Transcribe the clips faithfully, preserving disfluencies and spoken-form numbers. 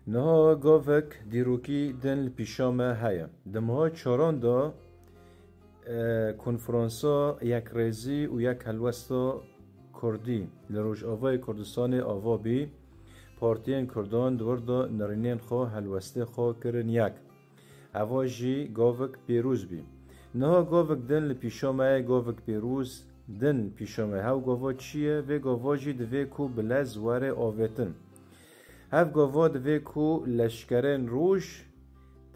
Niha gavek dîrokî din li pîşa me heye. Di meha çaran de, e, konferansa yekrêzî û yek helwesta Kurdî li Rojavayê Kurdistanê ava bî. Partiyên Kurdan di wir de nirînên xwe, helwestê xwe kirin yek. Eva jî gavek pêroz bî. Niha gavek din li pîşa me ye, gavek pêroz din li pîşa me. Hev gava çi ye? Vê gava jî divê ku bi lez were avêtin. Hev gava divê ku leşkerên roj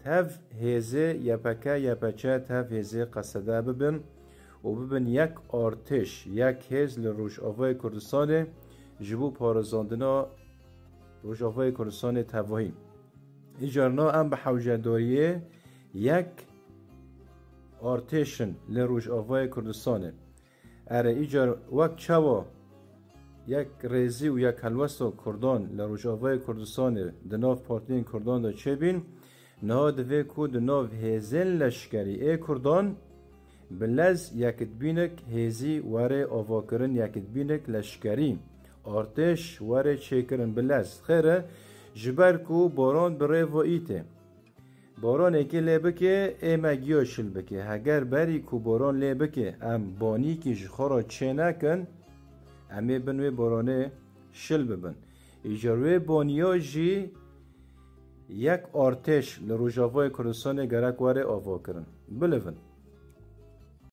tev hêzê Y P K, Y P Ç tev hêzê Qesede bibin û bibin yek artêş, yek hêz li Rojavayê Kurdistanê ji bo parêzandina Rojavayê Kurdistanê tevahî. Îcar na em bi hewcedariyê yek artêş in li Rojavayê Kurdistanê. Erê, îcar wek çawa yek rêzî û yek helwesta Kurdan li Rojavayê Kurdistanê di nav partiyên Kurdan de çêbîn, niha divê ku di nav hêzên leşkerî ê Kurdan bi lez yekitbînek hêzî were avakirin, yekitbînek leşkerî, artêş were çêkirin bi lez. Xêr e, ji ber ku baran bi rê ve îtê. Baranekê lê bike, ê me giya şil bike. Heger berî ku baran lê bike, em banîkî ji xwe re çê nekin, em ê bin wê baranê şil bibin. Îcar wê baniya jî yek artêş li Rojavayê Kurdistanê gerek were avakirin. Bilivin.